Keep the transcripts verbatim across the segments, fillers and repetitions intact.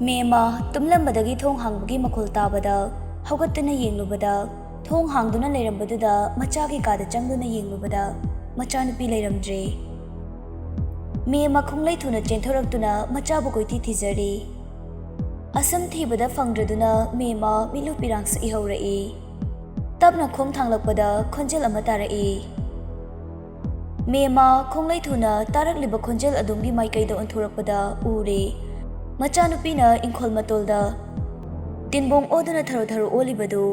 ꯃꯦꯃꯥ ꯇꯨꯝꯂꯝꯕꯗꯒꯤ ꯊꯣꯡ ꯍꯥꯡꯕꯒꯤ ꯃꯈꯣꯜ ꯇꯥꯕꯗ ꯍꯧꯒꯠꯇꯨꯅ ꯌꯦꯡꯂꯨꯕꯗ, ꯊꯣꯡ ꯍꯥꯡꯗꯨꯅ ꯂꯩꯔꯝꯕꯗꯨꯗ ꯃꯆꯥꯒꯤ ꯀꯥꯗ ꯆꯪꯗꯨꯅ ꯌꯦꯡꯂꯨꯕꯗ ꯃꯆꯥꯅꯨꯄꯤ ꯂꯩꯔꯝꯗ꯭ꯔꯦ꯫ ꯃꯦꯃꯥ ꯈꯣꯡꯂꯩ ꯊꯨꯅ ꯆꯦꯟꯊꯣꯔꯛꯇꯨꯅ ꯃꯆꯥꯕꯨ ꯀꯣꯏꯊꯤ ꯊꯤꯖꯔꯤ꯫ ꯑꯁꯨꯝ ꯊꯤꯕꯗ ꯐꯪꯗ꯭ꯔꯗꯨꯅ ꯃꯦꯃꯥ ꯃꯤꯠꯂꯨ ꯄꯤꯔꯥꯡ ꯁꯛꯏ ꯍꯧꯔꯛꯏ꯫ ꯇꯞꯅ ꯈꯣꯡ ꯊꯥꯡꯂꯛꯄꯗ ꯈꯣꯟꯖꯦꯜ ꯑꯃ ꯇꯥꯔꯛꯏ꯫ ꯃꯦꯃꯥ ꯈꯣꯡꯂꯩ ꯊꯨꯅ ꯇꯥꯔꯛꯂꯤꯕ ꯈꯣꯟꯖꯦꯜ ꯑꯗꯨꯝꯒꯤ ꯃꯥꯏꯀꯩꯗ ꯑꯣꯟꯊꯣꯔꯛꯄꯗ ꯎꯔꯦ, ꯃꯆꯥꯅꯨꯄꯤꯅ ꯏꯪꯈꯣꯜ ꯃꯇꯣꯜꯗ ꯇꯤꯟꯕꯣꯡ ꯑꯣꯗꯨꯅ ꯊꯔꯣ ꯊꯔꯣ ꯑꯣꯜꯂꯤꯕꯗꯨ꯫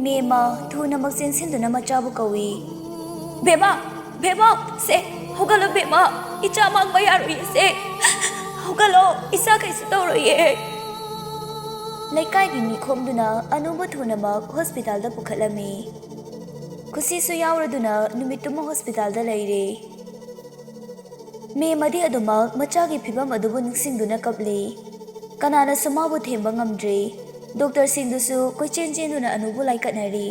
ꯃꯦꯃꯥ ꯊꯨꯅꯃꯛ ꯆꯦꯟꯁꯤꯟꯗꯨꯅ ꯃꯆꯥꯕꯨ ꯀꯧꯏ꯫ "ꯕꯦꯃꯥ! ꯕꯦꯃꯥ! ꯁꯦ, ꯍꯧꯒꯠꯂꯣ ꯕꯦꯃꯥ! ꯏꯆꯥ ꯃꯥꯡꯕ ꯌꯥꯔꯣꯏꯌꯦ ꯁꯦ! ꯍꯧꯒꯠꯂꯣ! ꯏꯆꯥ ꯀꯩꯁꯨ ꯇꯧꯔꯣꯏꯌꯦ!" ꯂꯩꯀꯥꯏꯒꯤ ꯃꯤ ꯈꯣꯝꯗꯨꯅ ꯑꯅꯨꯕꯨ ꯊꯨꯅꯃꯛ ꯍꯣꯁꯄꯤꯇꯥꯜꯗ ꯄꯨꯈꯠꯂꯝꯃꯤ꯫ ꯈꯨꯁꯤꯁꯨ ꯌꯥꯎꯔꯗꯨꯅ ꯅꯨꯃꯤꯠꯇꯨꯃ ꯍꯣꯁꯄꯤꯇꯥꯜꯗ ꯂꯩꯔꯦ꯫ ꯃꯦꯃꯥꯗꯤ ꯑꯗꯨꯃꯛ ꯃꯆꯥꯒꯤ ꯐꯤꯕꯝ ꯑꯗꯨꯕꯨ ꯅꯤꯡꯁꯤꯡꯗꯨꯅ ꯀꯞꯂꯤ꯫ ꯀꯅꯥꯅꯁꯨ ꯃꯥꯕꯨ ꯊꯦꯝꯕ ꯉꯝꯗ꯭ꯔꯤ꯫ ꯗꯣꯛꯇꯔꯁꯤꯡꯗꯨꯁꯨ ꯀꯣꯏꯆꯦꯟ ꯆꯦꯟꯗꯨꯅ ꯑꯅꯨꯕꯨ ꯂꯥꯏꯀꯠꯅꯔꯤ꯫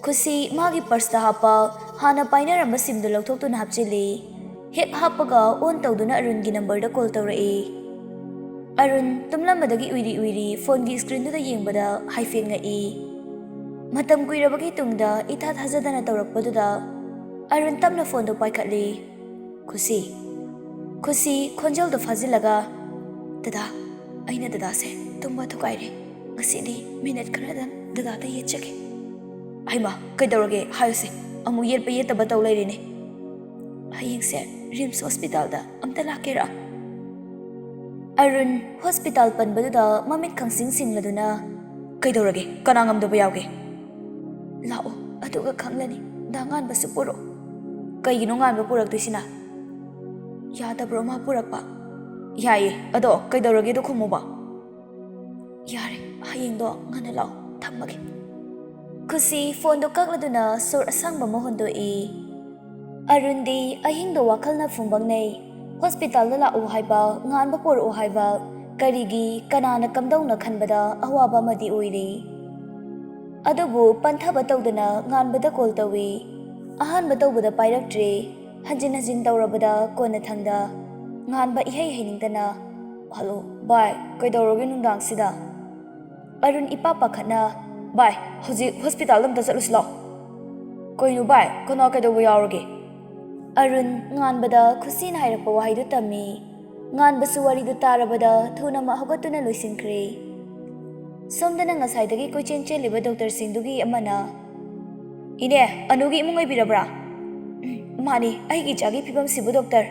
ꯈꯨꯁꯤ ꯃꯥꯒꯤ ꯄꯔꯁꯇ ꯍꯥꯞꯄ ꯍꯥꯟꯅ ꯄꯥꯏꯅꯔꯝꯕ ꯁꯤꯝꯗꯨ ꯂꯧꯊꯣꯛꯇꯨꯅ ꯍꯥꯞꯆꯤꯜꯂꯤ꯫ ꯍꯦꯛ ꯍꯥꯞꯄꯒ ꯑꯣꯟ ꯇꯧꯗꯨꯅ ꯑꯔꯨꯟꯒꯤ ꯅꯝꯕꯔꯗ ꯀꯣꯜ ꯇꯧꯔꯛꯏ꯫ ꯑꯔꯨꯟ ꯇꯨꯝꯂꯝꯕꯗꯒꯤ ꯎꯏꯔꯤ ꯎꯏꯔꯤ ꯐꯣꯟꯒꯤ ꯁ꯭ꯀ꯭ꯔꯤꯟꯗꯨꯗ ꯌꯦꯡꯕꯗ ꯍꯥꯏꯐꯦꯠ ꯉꯛꯏ꯫ ꯃꯇꯝ ꯀꯨꯏꯔꯕꯒꯤ ꯇꯨꯡꯗ ꯏꯊꯥ ꯊꯥꯖꯗꯅ ꯇꯧꯔꯛꯄꯗꯨꯗ ꯑꯔꯨꯟ ꯇꯞꯅ ꯐꯣꯟꯗꯨ ꯄꯥꯏꯈꯠꯂꯤ꯫ "ꯈꯨꯁꯤ!" ꯈꯨꯁꯤ ꯈꯣꯟꯖꯦꯜꯗꯨ ꯐꯥꯖꯤꯜꯂꯒ, "ꯗꯗꯥ, ꯑꯩꯅ ꯗꯗꯥꯁꯦ ꯇꯨꯝꯕ ꯊꯨꯒꯥꯏꯔꯦ꯫ ꯉꯁꯤꯗꯤ ꯃꯤꯅꯠ ꯈꯔꯗꯪ ꯗꯗꯥꯗ ꯌꯦꯠꯆꯒꯦ꯫" "ꯍꯩꯃꯥ, ꯀꯩꯗꯧꯔꯒꯦ? ꯍꯥꯏꯌꯨꯁꯦ꯫ ꯑꯃꯨꯛ ꯌꯦꯠꯄ ꯌꯦꯠꯇꯕ ꯇꯧ ꯂꯩꯔꯦꯅꯦ꯫ ꯍꯌꯦꯡꯁꯦ ꯔꯤꯝꯁ ꯍꯣꯁꯄꯤꯇꯥꯜꯗ ꯑꯝꯇ ꯂꯥꯛꯀꯦꯔꯥ?" ꯑꯔꯨꯟ ꯍꯣꯁꯄꯤꯇꯥꯜ ꯄꯟꯕꯗꯨꯗ ꯃꯃꯤꯠ ꯈꯪꯁꯤꯡ ꯁꯤꯡꯂꯗꯨꯅ, "ꯀꯩꯗꯧꯔꯒꯦ? ꯀꯅꯥ ꯉꯝꯗꯕ ꯌꯥꯎꯒꯦ?" "ꯂꯥꯛꯑꯣ, ꯑꯗꯨꯒ ꯈꯪꯂꯅꯤ꯫ ꯗꯥ ꯉꯥꯟꯕꯁꯨ ꯄꯨꯔꯛꯑꯣ꯫" "ꯀꯩꯒꯤꯅꯣ ꯉꯥꯟꯕ ꯄꯨꯔꯛꯇꯣꯏꯁꯤꯅ? ꯌꯥꯗꯕ꯭ꯔꯣ ꯃꯥ ꯄꯨꯔꯛꯄ?" "ꯌꯥꯏꯌꯦ, ꯑꯗꯣ ꯀꯩꯗꯧꯔꯒꯦꯗꯣ ꯈꯨꯝꯃꯨꯕ꯫" "ꯌꯥꯔꯦ, ꯍꯌꯦꯡꯗꯣ ꯉꯟꯅ ꯂꯥꯛꯑꯣ, ꯊꯝꯃꯒꯦ꯫" ꯈꯨꯁꯤ ꯐꯣꯟꯗꯣ ꯀꯛꯂꯗꯨꯅ ꯁꯣꯔ ꯑꯁꯥꯡꯕ ꯑꯃ ꯍꯣꯟꯗꯣꯛꯏ꯫ ꯑꯔꯨꯟꯗꯤ ꯑꯍꯤꯡꯗ ꯋꯥꯈꯜꯅ ꯐꯨꯝꯕꯪꯅꯩ꯫ ꯍꯣꯁꯄꯤꯇꯥꯜꯗ ꯂꯥꯛꯎ ꯍꯥꯏꯕ, ꯉꯥꯟꯕ ꯄꯣꯔꯛꯎ ꯍꯥꯏꯕ, ꯀꯔꯤꯒꯤ, ꯀꯅꯥꯅ ꯀꯝꯗꯧꯅ ꯈꯟꯕꯗ ꯑꯋꯥꯕ ꯑꯃꯗꯤ ꯑꯣꯏꯔꯤ꯫ ꯑꯗꯨꯕꯨ ꯄꯟꯊꯕ ꯇꯧꯗꯅ ꯉꯥꯟꯕꯗ ꯀꯣꯜ ꯇꯧꯏ꯫ ꯑꯍꯥꯟꯕ ꯇꯧꯕꯗ ꯄꯥꯏꯔꯛꯇ꯭ꯔꯦ꯫ ꯍꯟꯖꯤꯟ ꯍꯟꯖꯤꯟ ꯇꯧꯔꯕꯗ ꯀꯣꯟꯅꯊꯪꯗ, ꯉꯥꯟꯕ ꯏꯍꯩ ꯍꯩꯅꯤꯡꯗꯅ, "ꯍꯜꯂꯣ, ꯚꯥꯏ, ꯀꯩꯗꯧꯔꯒꯦ ꯅꯨꯡꯗꯥꯡꯁꯤꯗ?" ꯑꯔꯨꯟ ꯏꯄꯥ ꯄꯥꯈꯠꯅ, "ꯚꯥꯏ, ꯍꯧꯖꯤꯛ ꯍꯣꯁꯄꯤꯇꯥꯜꯗ ꯑꯝꯇ ꯆꯠꯂꯨꯁꯤ ꯂꯥꯎ꯫" "ꯀꯩꯅꯣ ꯚꯥꯏ, ꯀꯅꯥ ꯀꯩꯗꯧꯕ ꯌꯥꯎꯔꯒꯦ?" ꯑꯔꯨꯟ ꯉꯥꯟꯕꯗ ꯈꯨꯁꯤꯅ ꯍꯥꯏꯔꯛꯄ ꯋꯥꯍꯩꯗꯨ ꯇꯝꯃꯤ꯫ ꯉꯥꯟꯕꯁꯨ ꯋꯥꯔꯤꯗꯨ ꯇꯥꯔꯕꯗ ꯊꯨꯅꯃꯛ ꯍꯧꯒꯠꯇꯨꯅ ꯂꯣꯏꯁꯤꯟꯈ꯭ꯔꯦ꯫ ꯁꯣꯝꯗꯅ ꯉꯁꯥꯏꯗꯒꯤ ꯀꯣꯏꯆꯦꯟ ꯆꯦꯜꯂꯤꯕ ꯗꯣꯛꯇꯔꯁꯤꯡꯗꯨꯒꯤ ꯑꯃꯅ, "ꯏꯅꯦ, ꯑꯅꯨꯒꯤ ꯏꯃꯨꯡ ꯑꯣꯏꯕꯤꯔꯕ꯭ꯔꯥ?" "ꯃꯥꯅꯤ, ꯑꯩꯒꯤ ꯏꯆꯥꯒꯤ ꯐꯤꯕꯝꯁꯤꯕꯨ ꯗꯣꯛꯇꯔ?"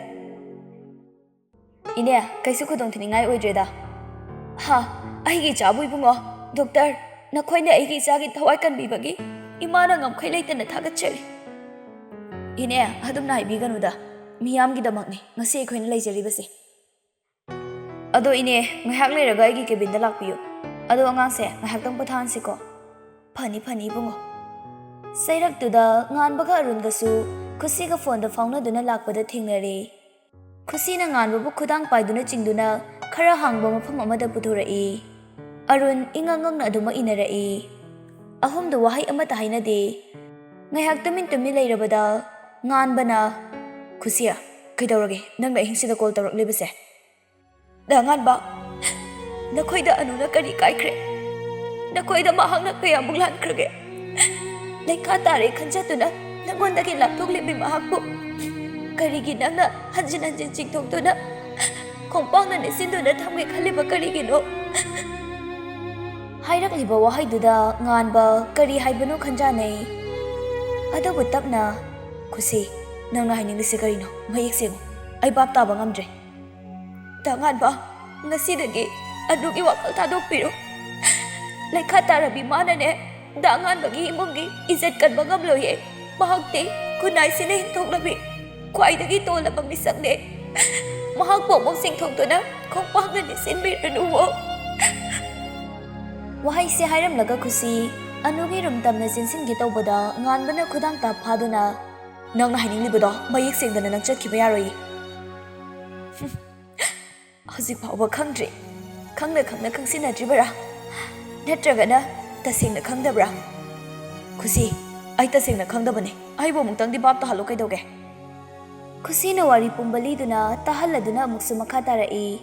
"ꯏꯅꯦ, ꯀꯩꯁꯨ ꯈꯨꯗꯣꯡ ꯊꯤꯅꯤꯡꯉꯥꯏ ꯑꯣꯏꯗ꯭ꯔꯦꯗ꯫" "ꯍꯥ, ꯑꯩꯒꯤ ꯏꯆꯥꯕꯨ ꯏꯕꯨꯡꯉꯣ?" "ꯗꯣꯛꯇꯔ, ꯅꯈꯣꯏꯅ ꯑꯩꯒꯤ ꯏꯆꯥꯒꯤ ꯊꯋꯥꯏ ꯀꯟꯕꯤꯕꯒꯤ ꯏꯃꯥꯅ ꯉꯝꯈꯩ ꯂꯩꯇꯅ ꯊꯥꯒꯠꯆꯔꯤ꯫" "ꯏꯅꯦ, ꯑꯗꯨꯝꯅ ꯍꯥꯏꯕꯤꯒꯅꯨꯗ, ꯃꯤꯌꯥꯝꯒꯤꯗꯃꯛꯅꯤ ꯉꯁꯤ ꯑꯩꯈꯣꯏꯅ ꯂꯩꯖꯔꯤꯕꯁꯦ꯫ ꯑꯗꯣ ꯏꯅꯦ, ꯉꯥꯏꯍꯥꯛ ꯂꯩꯔꯒ ꯑꯩꯒꯤ ꯀꯦꯕꯤꯟꯗ ꯂꯥꯛꯄꯤꯌꯨ꯫ ꯑꯗꯣ ꯑꯉꯥꯡꯁꯦ ꯉꯥꯏꯍꯥꯛꯇꯪ ꯄꯣꯊꯥꯍꯟꯁꯤꯀꯣ꯫" "ꯐꯅꯤ, ꯐꯅꯤ ꯏꯕꯨꯡꯉꯣ꯫" ꯆꯩꯔꯛꯇꯨꯗ ꯉꯥꯟꯕꯒ ꯑꯔꯨꯟꯒꯁꯨ ꯈꯨꯁꯤꯒ ꯐꯣꯟꯗ ꯐꯥꯎꯅꯗꯨꯅ ꯂꯥꯛꯄꯗ ꯊꯦꯡꯅꯔꯦ꯫ ꯈꯨꯁꯤꯅ ꯉꯥꯟꯕꯕꯨ ꯈꯨꯗꯥꯡ ꯄꯥꯏꯗꯨꯅ ꯆꯤꯡꯗꯨꯅ ꯈꯔ ꯍꯥꯡꯕ ꯃꯐꯝ ꯑꯃꯗ ꯄꯨꯊꯣꯔꯛꯏ꯫ ꯑꯔꯨꯟ ꯏꯉꯛ ꯉꯛꯅ ꯑꯗꯨꯃꯛ ꯏꯟꯅꯔꯛꯏ꯫ ꯑꯍꯨꯝꯗꯨ ꯋꯥꯍꯩ ꯑꯃꯠꯇ ꯍꯥꯏꯅꯗꯦ꯫ ꯉꯥꯏꯍꯥꯛ ꯇꯨꯃꯤꯟ ꯇꯨꯃꯤꯟ ꯂꯩꯔꯕꯗ ꯉꯥꯟꯕꯅ, "ꯈꯨꯁꯤ, ꯀꯩꯗꯧꯔꯒꯦ ꯅꯪꯅ ꯑꯍꯤꯡꯁꯤꯗ ꯀꯣꯜ ꯇꯧꯔꯛꯂꯤꯕꯁꯦ?" "ꯗꯥ ꯉꯥꯟꯕ, ꯅꯈꯣꯏꯗ ꯑꯅꯨꯅ ꯀꯔꯤ ꯀꯥꯏꯈ꯭ꯔꯦ? ꯅꯈꯣꯏꯗ ꯃꯍꯥꯛꯅ ꯀꯌꯥꯃꯨꯛ ꯂꯥꯟꯈ꯭ꯔꯒꯦ? ꯂꯩꯈꯥ ꯇꯥꯔꯦ ꯈꯟꯖꯗꯨꯅ ꯅꯉꯣꯟꯗꯒꯤ ꯂꯥꯞꯊꯣꯛꯂꯤꯕꯤ ꯃꯍꯥꯛꯄꯨ ꯀꯔꯤꯒꯤ ꯅꯪꯅ ꯍꯟꯖꯤꯟ ꯍꯟꯖꯤꯟ ꯆꯤꯡꯊꯣꯛꯇꯨꯅ ꯈꯣꯡꯄꯥꯛꯅ ꯅꯦꯠꯁꯤꯟꯗꯨꯅ ꯊꯝꯒꯦ ꯈꯜꯂꯤꯕ ꯀꯔꯤꯒꯤꯅꯣ?" ꯍꯥꯏꯔꯛꯂꯤꯕ ꯋꯥꯍꯩꯗꯨꯗ ꯉꯥꯟꯕ ꯀꯔꯤ ꯍꯥꯏꯕꯅꯣ ꯈꯟꯖꯥꯅꯩ꯫ ꯑꯗꯨꯕꯨ ꯇꯞꯅ, "ꯈꯨꯁꯤ, ꯅꯪꯅ ꯍꯥꯏꯅꯤꯡꯂꯤꯁꯤ ꯀꯔꯤꯅꯣ? ꯃꯌꯦꯛ ꯁꯦꯡꯉꯨ꯫ ꯑꯩ ꯚꯥꯞ ꯇꯥꯕ ꯉꯝꯗ꯭ꯔꯦ꯫" "ꯗꯥ ꯉꯥꯟꯕ, ꯉꯁꯤꯗꯒꯤ ꯑꯗꯨꯒꯤ ꯋꯥꯈꯜ ꯊꯥꯗꯣꯛꯄꯤꯔꯣ꯫ ꯂꯩꯈꯥ ꯇꯥꯔꯕꯤ ꯃꯥꯅꯅꯦ, ꯗꯥ ꯉꯥꯟꯕꯒꯤ ꯏꯃꯨꯡꯒꯤ ꯏꯖꯠ ꯀꯟꯕ ꯉꯝꯂꯣꯏꯌꯦ꯫ ꯃꯍꯥꯛꯇꯤ ꯈꯨꯟꯅꯥꯏꯁꯤꯅ ꯍꯤꯡꯊꯣꯛꯂꯕꯤ ꯈ꯭ꯋꯥꯏꯗꯒꯤ ꯇꯣꯜꯂꯕ ꯃꯤꯁꯛꯅꯦ꯫ ꯃꯍꯥꯛꯄꯨ ꯑꯃꯨꯛ ꯆꯤꯡꯊꯣꯛꯇꯨꯅ ꯈꯣꯡꯄꯥꯛꯅ ꯅꯦꯠꯁꯤꯟꯕꯤꯔꯅꯨꯋꯣ꯫" ꯋꯥꯍꯩꯁꯦ ꯍꯥꯏꯔꯝꯂꯒ ꯈꯨꯁꯤ ꯑꯅꯨꯒꯤ ꯔꯨꯝ ꯇꯝꯅ ꯆꯦꯟꯁꯤꯟꯒꯦ ꯇꯧꯕꯗ ꯉꯥꯟꯕꯅ ꯈꯨꯗꯥꯡ ꯇꯥꯞ ꯐꯥꯗꯨꯅ, "ꯅꯪꯅ ꯍꯥꯏꯅꯤꯡꯂꯤꯕꯗꯣ ꯃꯌꯦꯛ ꯁꯦꯡꯗꯅ ꯅꯪ ꯆꯠꯈꯤꯕ ꯌꯥꯔꯣꯏꯌꯦ꯫" "ꯍꯧꯖꯤꯛ ꯐꯥꯎꯕ ꯈꯪꯗ꯭ꯔꯤ꯫ ꯈꯪꯅ ꯈꯪꯅ ꯈꯪꯁꯤꯟꯅꯗ꯭ꯔꯤꯕꯔꯥ? ꯅꯠꯇ꯭ꯔꯒꯅ ꯇꯁꯦꯡꯅ ꯈꯪꯗꯕ꯭ꯔꯥ?" "ꯈꯨꯁꯤ, ꯑꯩ ꯇꯁꯦꯡꯅ ꯈꯪꯗꯕꯅꯤ꯫ ꯑꯩꯕꯨ ꯑꯃꯨꯛꯇꯪꯗꯤ ꯚꯥꯞ ꯇꯥꯍꯜꯂꯣ ꯀꯩꯗꯧꯒꯦ?" ꯈꯨꯁꯤꯅ ꯋꯥꯔꯤ ꯄꯨꯝꯕ ꯂꯤꯗꯨꯅ ꯇꯥꯍꯜꯂꯗꯨꯅ ꯑꯃꯨꯛꯁꯨ ꯃꯈꯥ ꯇꯥꯔꯛꯏ꯫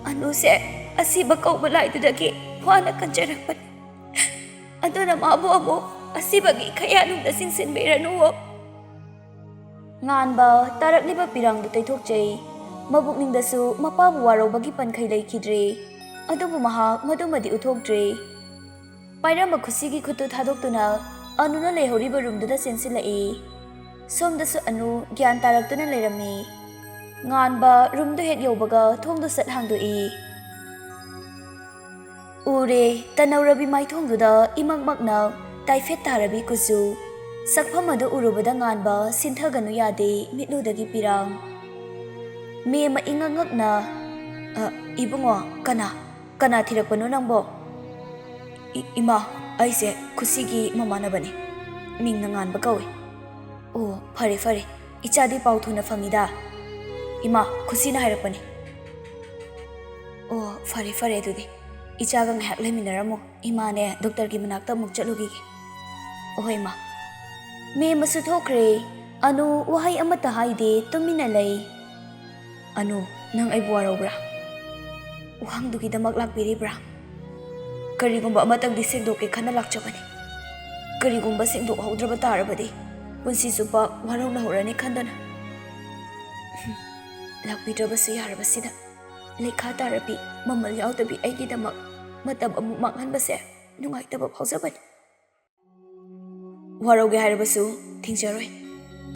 "ꯑꯅꯨꯁꯦ ꯑꯁꯤꯕ ꯀꯧꯕ ꯂꯥꯏꯗꯨꯗꯒꯤ ꯋꯥꯅ ꯀꯟꯖꯔꯛꯄꯅꯤ꯫ ꯑꯗꯨꯅ ꯃꯥꯕꯨ ꯑꯃꯨꯛ ꯑꯁꯤꯕꯒꯤ ꯈꯌꯥꯅꯨꯡꯗ ꯆꯤꯡꯁꯤꯟꯕꯤꯔꯅꯨꯋꯣ꯫" ꯉꯥꯟꯕ ꯇꯥꯔꯛꯂꯤꯕ ꯄꯤꯔꯥꯡꯗꯨ ꯇꯩꯊꯣꯛꯆꯩ꯫ ꯃꯕꯨꯛꯅꯤꯡꯗꯁꯨ ꯃꯄꯥꯕꯨ ꯋꯥꯔꯧꯕꯒꯤ ꯄꯟꯈꯩ ꯂꯩꯈꯤꯗ꯭ꯔꯦ꯫ ꯑꯗꯨꯕꯨ ꯃꯍꯥꯛ ꯃꯗꯨꯃꯗꯤ ꯎꯠꯊꯣꯛꯇ꯭ꯔꯦ꯫ ꯄꯥꯏꯔꯝꯕ ꯈꯨꯁꯤꯒꯤ ꯈꯨꯠꯇꯨ ꯊꯥꯗꯣꯛꯇꯨꯅ ꯑꯅꯨꯅ ꯂꯩꯍꯧꯔꯤꯕ ꯔꯨꯝꯗꯨꯗ ꯆꯦꯟꯁꯤꯜꯂꯛꯏ꯫ ꯁꯣꯝꯗꯁꯨ ꯑꯅꯨ ꯒ꯭ꯌꯥꯟ ꯇꯥꯔꯛꯇꯨꯅ ꯂꯩꯔꯝꯃꯤ꯫ ꯉꯥꯟꯕ ꯔꯨꯝꯗꯨ ꯍꯦꯛ ꯌꯧꯕꯒ ꯊꯣꯡꯗꯨ ꯁꯠ ꯍꯥꯡꯗꯣꯛꯏ꯫ ꯎꯔꯦ, ꯇꯅꯧꯔꯕꯤ ꯃꯥꯏꯊꯣꯡꯗꯨꯗ ꯏꯃꯛꯃꯛꯅ ꯇꯥꯏꯐꯦꯠ ꯇꯥꯔꯕꯤ ꯀꯨꯆꯨ꯫ ꯁꯛꯐꯝ ꯑꯗꯨ ꯎꯔꯨꯕꯗ ꯉꯥꯟꯕ ꯁꯤꯟꯊꯒꯅꯨ ꯌꯥꯗꯦ ꯃꯤꯠꯂꯨꯗꯒꯤ ꯄꯤꯔꯥꯡ꯫ ꯃꯦꯝꯃ ꯏꯉꯛ ꯉꯛꯅ, "ꯑ, ꯏꯕꯨꯡꯉꯣ, ꯀꯅꯥ, ꯀꯅꯥ ꯊꯤꯔꯛꯄꯅꯣ ꯅꯪꯕꯣ?" "ꯏ-, ꯏꯃꯥ, ꯑꯩꯁꯦ ꯈꯨꯁꯤꯒꯤ ꯃꯃꯥꯟꯅꯕꯅꯤ꯫ ꯃꯤꯡꯅ ꯉꯥꯟꯕ ꯀꯧꯏ꯫" "ꯑꯣ, ꯐꯔꯦ, ꯐꯔꯦ꯫ ꯏꯆꯥꯗꯤ ꯄꯥꯎ ꯊꯨꯅ ꯐꯪꯉꯤꯗ꯫ ꯏꯃꯥ, ꯈꯨꯁꯤꯅ ꯍꯥꯏꯔꯛꯄꯅꯤ꯫" "ꯑꯣ, ꯐꯔꯦ, ꯐꯔꯦ ꯑꯗꯨꯗꯤ꯫ ꯏꯆꯥꯒ ꯉꯥꯏꯍꯥꯛ ꯂꯩꯃꯤꯟꯅꯔꯝꯃꯣ꯫ ꯏꯃꯥꯅꯦ ꯗꯣꯛꯇꯔꯒꯤ ꯃꯅꯥꯛꯇ ꯑꯃꯨꯛ ꯆꯠꯂꯨꯈꯤꯒꯦ꯫" "ꯑꯍꯣꯏ, ꯏꯃꯥ꯫" ꯃꯦꯝꯃꯁꯨ ꯊꯣꯛꯈ꯭ꯔꯦ꯫ ꯑꯅꯨ ꯋꯥꯍꯩ ꯑꯃꯠꯇ ꯍꯥꯏꯗꯦ, ꯇꯨꯃꯤꯟꯅ ꯂꯩ꯫ "ꯑꯅꯨ, ꯅꯪ ꯑꯩꯕꯨ ꯋꯥꯔꯧꯕ꯭ꯔꯥ? ꯋꯥꯍꯪꯗꯨꯒꯤꯗꯃꯛ ꯂꯥꯛꯄꯤꯔꯤꯕ꯭ꯔꯥ? ꯀꯔꯤꯒꯨꯝꯕ ꯑꯃꯇꯪꯗꯤ ꯁꯦꯡꯗꯣꯛꯀꯦ ꯈꯟꯅ ꯂꯥꯛꯆꯕꯅꯤ꯫ ꯀꯔꯤꯒꯨꯝꯕ ꯁꯦꯡꯗꯣꯛꯍꯧꯗ꯭ꯔꯕ ꯇꯥꯔꯕꯗꯤ ꯄꯨꯟꯁꯤ ꯆꯨꯞꯄ ꯋꯥꯔꯧꯅꯍꯧꯔꯅꯤ ꯈꯟꯗꯅ ꯂꯥꯛꯄꯤꯗ꯭ꯔꯕꯁꯨ ꯌꯥꯔꯕꯁꯤꯗ꯫ ꯂꯩꯈꯥ ꯇꯥꯔꯕꯤ, ꯃꯃꯜ ꯌꯥꯎꯗꯕꯤ ꯑꯩꯒꯤꯗꯃꯛ ꯃꯇꯝ ꯑꯃꯨꯛ ꯃꯥꯡꯍꯟꯕꯁꯦ ꯅꯨꯡꯉꯥꯏꯇꯕ ꯐꯥꯎꯖꯕꯅꯤ꯫" "ꯋꯥꯔꯧꯒꯦ ꯍꯥꯏꯔꯕꯁꯨ ꯊꯤꯡꯖꯔꯣꯏ꯫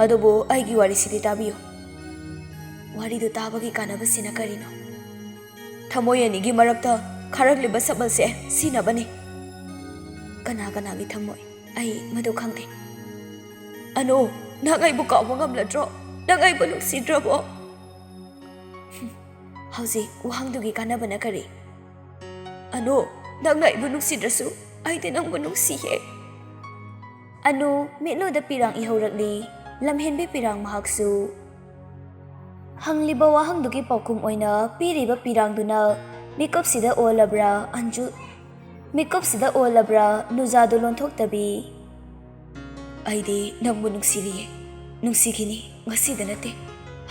ꯑꯗꯨꯕꯨ ꯑꯩꯒꯤ ꯋꯥꯔꯤꯁꯤꯗꯤ ꯇꯥꯕꯤꯌꯨ꯫ ꯋꯥꯔꯤꯗꯨ ꯇꯥꯕꯒꯤ ꯀꯥꯟꯅꯕꯁꯤꯅ ꯀꯔꯤꯅꯣ? ꯊꯃꯣꯏ ꯑꯅꯤꯒꯤ ꯃꯔꯛꯇ ꯈꯥꯔꯛꯂꯤꯕ ꯁꯃꯜꯁꯦ ꯁꯤꯅꯕꯅꯤ꯫ ꯀꯅꯥ ꯀꯅꯥꯒꯤ ꯊꯃꯣꯏ, ꯑꯩ ꯃꯗꯨ ꯈꯪꯗꯦ꯫" "ꯑꯅꯨ, ꯅꯪ ꯑꯩꯕꯨ ꯀꯥꯎꯕ ꯉꯝꯂꯗ꯭ꯔꯣ? ꯅꯪ ꯑꯩꯕꯨ ꯅꯨꯡꯁꯤꯗ꯭ꯔꯕꯣ?" "ꯍꯧꯖꯤꯛ ꯋꯥꯍꯪꯗꯨꯒꯤ ꯀꯥꯟꯅꯕꯅ ꯀꯔꯤ? ꯑꯅꯨ, ꯅꯪꯅ ꯑꯩꯕꯨ ꯅꯨꯡꯁꯤꯗ꯭ꯔꯁꯨ ꯑꯩꯗꯤ ꯅꯪꯕꯨ ꯅꯨꯡꯁꯤꯌꯦ꯫" ꯑꯅꯨ ꯃꯤꯠꯂꯨꯗ ꯄꯤꯔꯥꯡ ꯏꯍꯧꯔꯛꯂꯤ꯫ ꯂꯝꯍꯦꯟꯕꯤ ꯄꯤꯔꯥꯡ ꯃꯍꯥꯛꯁꯨ꯫ ꯍꯪꯂꯤꯕ ꯋꯥꯍꯪꯗꯨꯒꯤ ꯄꯥꯎꯈꯨꯝ ꯑꯣꯏꯅ ꯄꯤꯔꯤꯕ ꯄꯤꯔꯥꯡꯗꯨꯅ ꯃꯤꯀꯨꯞꯁꯤꯗ ꯑꯣꯜꯂꯕ꯭ꯔꯥ ꯑꯟꯖꯨ-, ꯃꯤꯀꯨꯞꯁꯤꯗ ꯑꯣꯜꯂꯕ꯭ꯔꯥ ꯅꯨꯖꯥꯗꯨ ꯂꯣꯟꯊꯣꯛꯇꯕꯤ꯫ "ꯑꯩꯗꯤ ꯅꯪꯕꯨ ꯅꯨꯡꯁꯤꯔꯤꯌꯦ꯫ ꯅꯨꯡꯁꯤꯈꯤꯅꯤ, ꯉꯁꯤꯗ ꯅꯠꯇꯦ,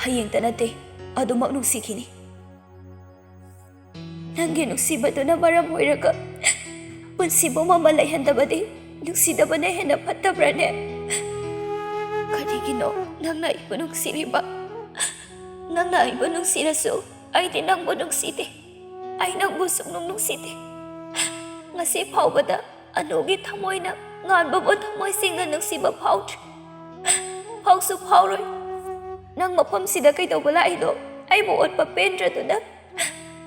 ꯍꯌꯦꯡꯇ ꯅꯠꯇꯦ, ꯑꯗꯨꯃꯛ ꯅꯨꯡꯁꯤꯈꯤꯅꯤ꯫ ꯅꯪꯒꯤ ꯅꯨꯡꯁꯤꯕꯗꯨꯅ ꯃꯔꯝ ꯑꯣꯏꯔꯒ ꯄꯨꯟꯁꯤꯕꯨ ꯃꯃꯜ ꯂꯩꯍꯟꯗꯕꯗꯤ ꯅꯨꯡꯁꯤꯗꯕꯅ ꯍꯦꯟꯅ ꯐꯠꯇꯕ꯭ꯔꯅꯦ? ꯀꯔꯤꯒꯤꯅꯣ ꯅꯪꯅ ꯑꯩꯕꯨ ꯅꯨꯡꯁꯤꯔꯤꯕ? ꯅꯪꯅ ꯑꯩꯕꯨ ꯅꯨꯡꯁꯤꯔꯁꯨ ꯑꯩꯗꯤ ꯅꯪꯕꯨ ꯅꯨꯡꯁꯤꯗꯦ꯫ ꯑꯩ ꯅꯪꯕꯨ ꯁꯨꯡꯅꯨꯡ ꯅꯨꯡꯁꯤꯗꯦ꯫ ꯉꯁꯤ ꯐꯥꯎꯕꯗ ꯑꯅꯨꯒꯤ ꯊꯃꯣꯏꯅ ꯉꯥꯟꯕꯕꯨ ꯊꯃꯣꯏ ꯁꯦꯡꯅ ꯅꯨꯡꯁꯤꯕ ꯐꯥꯎꯗ꯭ꯔꯤ꯫ ꯐꯥꯎꯁꯨ ꯐꯥꯎꯔꯣꯏ꯫ ꯅꯪ ꯃꯐꯝꯁꯤꯗ ꯀꯩꯗꯧꯕ ꯂꯥꯛꯏꯅꯣ? ꯑꯩꯕꯨ ꯑꯣꯠꯄ ꯄꯦꯟꯗ꯭ꯔꯗꯨꯅ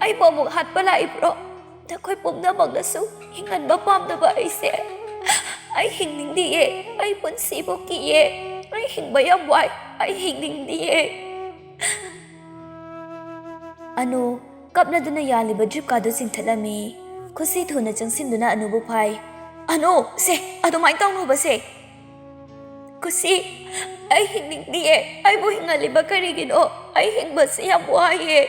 ꯑꯩꯕꯨ ꯑꯃꯨꯛ ꯍꯥꯠꯄ ꯂꯥꯛꯏꯕ꯭ꯔꯣ? ꯅꯈꯣꯏ ꯄꯨꯝꯅꯃꯛꯅꯁꯨ ꯍꯤꯡꯍꯟꯕ ꯄꯥꯝꯗꯕ ꯑꯩꯁꯦ꯫ ꯑꯩ ꯍꯤꯡꯅꯤꯡꯗꯤꯌꯦ꯫ ꯑꯩ ꯄꯨꯟꯁꯤꯕꯨ ꯀꯤꯌꯦ꯫ ꯑꯩ ꯍꯤꯡꯕ ꯌꯥꯝ ꯋꯥꯏ꯫ ꯑꯩ ꯍꯤꯡꯅꯤꯡꯗꯤꯌꯦ꯫ ꯑꯅꯨ ꯀꯞꯅꯗꯨꯅ ꯌꯥꯜꯂꯤꯕ ꯗ꯭ꯔꯤꯞꯀꯥꯗꯨ ꯆꯤꯡꯊꯠꯂꯝꯃꯤ꯫ ꯈꯨꯁꯤ ꯊꯨꯅ ꯆꯪꯁꯤꯟꯗꯨꯅ ꯑꯅꯨꯕꯨ ꯐꯥꯏ꯫ "ꯑꯅꯨ, ꯁꯦ, ꯑꯗꯨꯃꯥꯏꯅ ꯇꯧꯅꯨꯕꯁꯦ꯫ ꯈꯨꯁꯤ, ꯑꯩ ꯍꯤꯡꯅꯤꯡꯗꯤꯌꯦ꯫ ꯑꯩꯕꯨ ꯍꯤꯡꯍꯜꯂꯤꯕ ꯀꯔꯤꯒꯤꯅꯣ? ꯑꯩ ꯍꯤꯡꯕꯁꯤ ꯌꯥꯝ ꯋꯥꯏꯌꯦ꯫"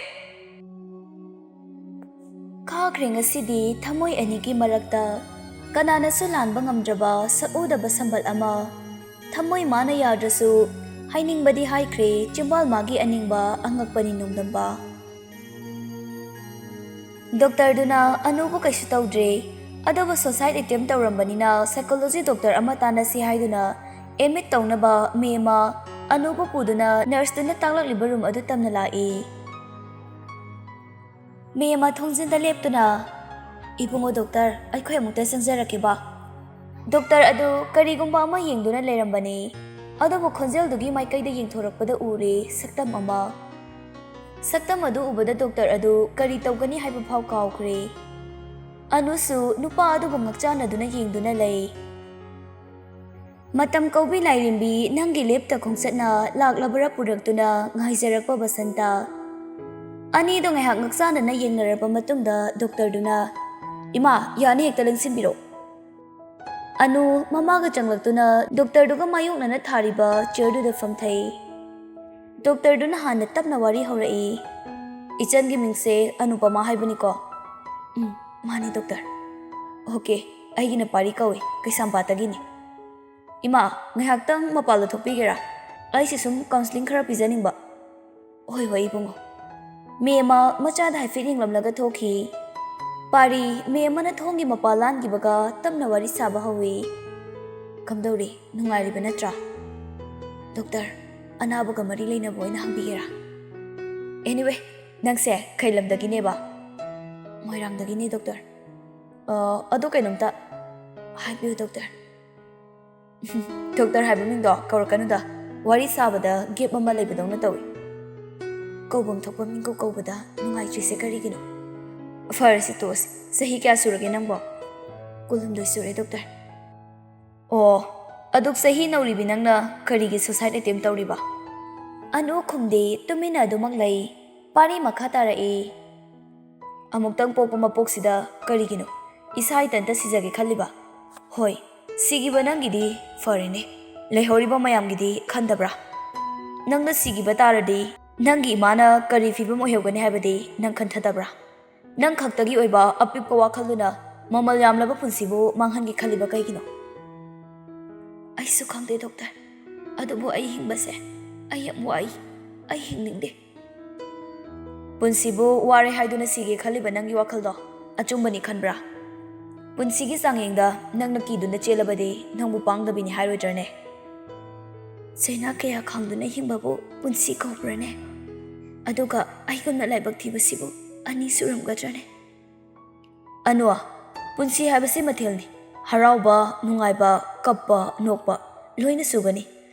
ꯈꯥꯈ꯭ꯔꯦ ꯉꯁꯤꯗꯤ ꯊꯃꯣꯏ ꯑꯅꯤꯒꯤ ꯃꯔꯛꯇ꯫ ꯀꯅꯥꯅꯁꯨ ꯂꯥꯟꯕ ꯉꯝꯗ꯭ꯔꯕ ꯁꯛꯎꯗꯕ ꯁꯝꯕꯜ ꯑꯃ꯫ ꯊꯃꯣꯏ ꯃꯥꯅ ꯌꯥꯗ꯭ꯔꯁꯨ ꯍꯥꯏꯅꯤꯡꯕꯗꯤ ꯍꯥꯏꯈ꯭ꯔꯦ, ꯆꯤꯝꯕꯥꯜ ꯃꯥꯒꯤ ꯑꯅꯤꯡꯕ ꯑꯉꯛꯄꯅꯤ ꯅꯣꯡꯗꯝꯕ꯫ ꯗꯣꯛꯇꯔꯗꯨꯅ ꯑꯅꯨꯕꯨ ꯀꯩꯁꯨ ꯇꯧꯗ꯭ꯔꯦ, ꯑꯗꯨꯕꯨ suicide attempt ꯇꯧꯔꯝꯕꯅꯤꯅ psychology doctor ꯑꯃ ꯇꯥꯟꯅꯁꯤ ꯍꯥꯏꯗꯨꯅ admit ꯇꯧꯅꯕ ꯃꯤ ꯑꯃ ꯑꯅꯨꯕꯨ ꯄꯨꯗꯨꯅ nurseꯗꯨꯅ ꯇꯥꯛꯂꯛꯂꯤꯕ room ꯑꯗꯨ ꯇꯝꯅ ꯂꯥꯛꯏ꯫ ꯃꯤ ꯑꯃ ꯊꯣꯡꯖꯤꯟꯗ ꯂꯦꯞꯇꯨꯅ, "ꯏꯕꯨꯡꯉꯣ ꯗꯣꯛꯇꯔ, ꯑꯩꯈꯣꯏ ꯑꯃꯨꯛꯇ ꯆꯪꯖꯔꯛꯀꯦꯕ꯫" ꯗꯣꯛꯇꯔ ꯑꯗꯨ ꯀꯔꯤꯒꯨꯝꯕ ꯑꯃ ꯌꯦꯡꯗꯨꯅ ꯂꯩꯔꯝꯕꯅꯤ, ꯑꯗꯨꯕꯨ ꯈꯣꯟꯖꯦꯜꯗꯨꯒꯤ ꯃꯥꯏꯀꯩꯗ ꯌꯦꯡꯊꯣꯔꯛꯄꯗ ꯎꯔꯦ ꯁꯛꯇꯝ ꯑꯃ꯫ ꯁꯛꯇꯝ ꯑꯗꯨ ꯎꯕꯗ ꯗꯣꯛꯇꯔ ꯑꯗꯨ ꯀꯔꯤ ꯇꯧꯒꯅꯤ ꯍꯥꯏꯕ ꯐꯥꯎ ꯀꯥꯎꯈ꯭ꯔꯦ꯫ ꯑꯅꯨꯁꯨ ꯅꯨꯄꯥ ꯑꯗꯨꯕꯨ ꯉꯛꯆꯥꯟꯅꯗꯨꯅ ꯌꯦꯡꯗꯨꯅ ꯂꯩ꯫ "ꯃꯇꯝ ꯀꯧꯕꯤ ꯂꯥꯏꯔꯦꯝꯕꯤ, ꯅꯪꯒꯤ ꯂꯦꯞꯇ ꯈꯣꯡꯆꯠꯅ ꯂꯥꯛꯂꯕ꯭ꯔꯥ ꯄꯨꯔꯛꯇꯨꯅ ꯉꯥꯏꯖꯔꯛꯄ ꯕꯁꯟꯇ?" ꯑꯅꯤꯗꯣ ꯉꯥꯏꯍꯥꯛ ꯉꯛꯆꯥꯟꯅꯅ ꯌꯦꯡꯅꯔꯕ ꯃꯇꯨꯡꯗ ꯗꯣꯛꯇꯔꯗꯨꯅ, "ꯏꯃꯥ, ꯌꯥꯅꯤ, ꯍꯦꯛꯇ ꯂꯦꯡꯁꯤꯟꯕꯤꯔꯣ꯫" ꯑꯅꯨ ꯃꯃꯥꯒ ꯆꯪꯂꯛꯇꯨꯅ ꯗꯣꯛꯇꯔꯗꯨꯒ ꯃꯥꯌꯣꯛꯅꯅ ꯊꯥꯔꯤꯕ chairꯗꯨꯗ ꯐꯝꯊꯩ꯫ ꯗꯣꯛꯇꯔꯗꯨꯅ ꯍꯥꯟꯅ ꯇꯞꯅ ꯋꯥꯔꯤ ꯍꯧꯔꯛꯏ꯫ "ꯏꯆꯟꯒꯤ ꯃꯤꯡꯁꯦ ꯑꯅꯨꯄꯃꯥ ꯍꯥꯏꯕꯅꯤꯀꯣ?" "ꯎꯝ, ꯃꯥꯅꯤ ꯗꯣꯛꯇꯔ꯫" "ꯑꯣꯀꯦ, ꯑꯩꯒꯤꯅ ꯄꯥꯔꯤ ꯀꯧꯏ, ꯀꯩꯁꯥꯝꯄꯥꯠꯇꯒꯤꯅꯤ꯫" "ꯏꯃꯥ, ꯉꯥꯏꯍꯥꯛꯇꯪ ꯃꯄꯥꯟꯗ ꯊꯣꯛꯄꯤꯒꯦꯔꯥ?" ꯑꯩꯁꯦ ꯁꯨꯝ counselling ꯈꯔ ꯄꯤꯖꯅꯤꯡꯕ꯫ ꯍꯣꯏ, ꯍꯣꯏ, ꯏꯕꯨꯡꯉꯣ꯫ ꯃꯦ ꯑꯃ ꯃꯆꯥꯗ ꯍꯥꯏꯐꯦꯠ ꯌꯦꯡꯂꯝꯂꯒ ꯊꯣꯛꯈꯤ꯫ ꯄꯥꯔꯤ, ꯃꯦ ꯑꯃꯅ ꯊꯣꯡꯒꯤ ꯃꯄꯥ ꯂꯥꯟꯈꯤꯕꯒ ꯇꯞꯅ ꯋꯥꯔꯤ ꯁꯥꯕ ꯍꯧꯏ꯫ "ꯀꯝꯗꯧꯔꯤ? ꯅꯨꯡꯉꯥꯏꯔꯤꯕ ꯅꯠꯇ꯭ꯔꯥ?" "ꯗꯣꯛꯇꯔ, ꯑꯅꯥꯕꯒ ꯃꯔꯤ ꯂꯩꯅꯕ ꯑꯣꯏꯅ ꯍꯪꯕꯤꯒꯦꯔꯥ?" "Anyway, ꯅꯪꯁꯦ ꯀꯩ ꯂꯝꯗꯒꯤꯅꯦꯕ?" "ꯃꯣꯏꯔꯥꯡꯗꯒꯤꯅꯦ, ꯗꯣꯛꯇꯔ꯫" "ꯑ, ꯑꯗꯣ ꯀꯩꯅꯣꯝꯇ ꯍꯥꯏꯕꯤꯌꯨ, ꯗꯣꯛꯇꯔ꯫" "ꯗꯣꯛꯇꯔ ꯍꯥꯏꯕ ꯃꯤꯡꯗꯣ ꯀꯧꯔꯛꯀꯅꯨꯗ꯫ ꯋꯥꯔꯤ ꯁꯥꯕꯗ gap ꯑꯃ ꯂꯩꯕꯗꯧꯅ ꯇꯧꯏ꯫" "ꯀꯧꯐꯝ ꯊꯣꯛꯄ ꯃꯤꯡ ꯀꯧ ꯀꯧꯕꯗ ꯅꯨꯡꯉꯥꯏꯇ꯭ꯔꯤꯁꯦ ꯀꯔꯤꯒꯤꯅꯣ?" "ꯐꯔꯦꯁꯦ, ꯇꯣꯛꯑꯁꯤ꯫ ꯆꯍꯤ ꯀꯌꯥ ꯁꯨꯔꯒꯦ ꯅꯪꯕꯣ?" "ꯀꯨꯟꯍꯨꯝꯗꯣꯏ ꯁꯨꯔꯦ, ꯗꯣꯛꯇꯔ꯫" "ꯑꯣ, ꯑꯗꯨꯛ ꯆꯍꯤ ꯅꯧꯔꯤꯕꯤ ꯅꯪꯅ ꯀꯔꯤꯒꯤ suicide attempt ꯇꯧꯔꯤꯕ?" ꯑꯅꯨ ꯈꯨꯝꯗꯦ, ꯇꯨꯃꯤꯟꯅ ꯑꯗꯨꯃꯛ ꯂꯩ꯫ ꯄꯥꯔꯤ ꯃꯈꯥ ꯇꯥꯔꯛꯏ꯫ "ꯑꯃꯨꯛꯇꯪ ꯄꯣꯛꯄ ꯃꯄꯣꯛꯁꯤꯗ ꯀꯔꯤꯒꯤꯅꯣ ꯏꯁꯥ ꯏꯊꯟꯇ ꯁꯤꯖꯒꯦ ꯈꯜꯂꯤꯕ? ꯍꯣꯏ, ꯁꯤꯈꯤꯕ ꯅꯪꯒꯤꯗꯤ ꯐꯔꯦꯅꯦ, ꯂꯩꯍꯧꯔꯤꯕ ꯃꯌꯥꯝꯒꯤꯗꯤ ꯈꯟꯗꯕ꯭ꯔꯥ? ꯅꯪꯅ ꯁꯤꯈꯤꯕ ꯇꯥꯔꯗꯤ ꯅꯪꯒꯤ ꯏꯃꯥꯅ ꯀꯔꯤ ꯐꯤꯕꯝ ꯑꯣꯏꯍꯧꯒꯅꯤ ꯍꯥꯏꯕꯗꯤ ꯅꯪ ꯈꯟꯊꯗꯕ꯭ꯔꯥ? ꯅꯪ ꯈꯛꯇꯒꯤ ꯑꯣꯏꯕ ꯑꯄꯤꯛꯄ ꯋꯥꯈꯜꯗꯨꯅ ꯃꯃꯜ ꯌꯥꯝꯂꯕ ꯄꯨꯟꯁꯤꯕꯨ ꯃꯥꯡꯍꯟꯒꯦ ꯈꯜꯂꯤꯕ ꯀꯩꯒꯤꯅꯣ?" "ꯑꯩꯁꯨ ꯈꯪꯗꯦ, ꯗꯣꯛꯇꯔ꯫ ꯑꯗꯨꯕꯨ ꯑꯩ ꯍꯤꯡꯕꯁꯦ ꯑꯩ ꯌꯥꯝ ꯋꯥꯏ꯫ ꯑꯩ ꯍꯤꯡꯅꯤꯡꯗꯦ꯫" "ꯄꯨꯟꯁꯤꯕꯨ ꯋꯥꯔꯦ ꯍꯥꯏꯗꯨꯅ ꯁꯤꯒꯦ ꯈꯜꯂꯤꯕ ꯅꯪꯒꯤ ꯋꯥꯈꯜꯗꯣ ꯑꯆꯨꯝꯕꯅꯤ ꯈꯟꯕ꯭ꯔꯥ? ꯄꯨꯟꯁꯤꯒꯤ ꯆꯥꯡꯌꯦꯡꯗ ꯅꯪꯅ ꯀꯤꯗꯨꯅ ꯆꯦꯜꯂꯕꯗꯤ ꯅꯪꯕꯨ ꯄꯥꯡꯗꯕꯤꯅꯤ ꯍꯥꯏꯔꯣꯏꯗ꯭ꯔꯅꯦ?" "ꯆꯩꯅꯥ ꯀꯌꯥ ꯈꯥꯡꯗꯨꯅ ꯍꯤꯡꯕꯕꯨ ꯄꯨꯟꯁꯤ ꯀꯧꯕ꯭ꯔꯅꯦ? ꯑꯗꯨꯒ ꯑꯩꯒꯨꯝꯅ ꯂꯥꯏꯕꯛ ꯊꯤꯕꯁꯤꯕꯨ ꯑꯅꯤ ꯁꯨꯔꯝꯒꯗ꯭ꯔꯅꯦ?" "ꯑꯅꯨ, ꯄꯨꯟꯁꯤ ꯍꯥꯏꯕꯁꯤ ꯃꯊꯦꯜꯅꯤ꯫ ꯍꯔꯥꯎꯕ, ꯅꯨꯡꯉꯥꯏꯕ, ꯀꯞꯄ, ꯅꯣꯛꯄ ꯂꯣꯏꯅ ꯁꯨꯒꯅꯤ꯫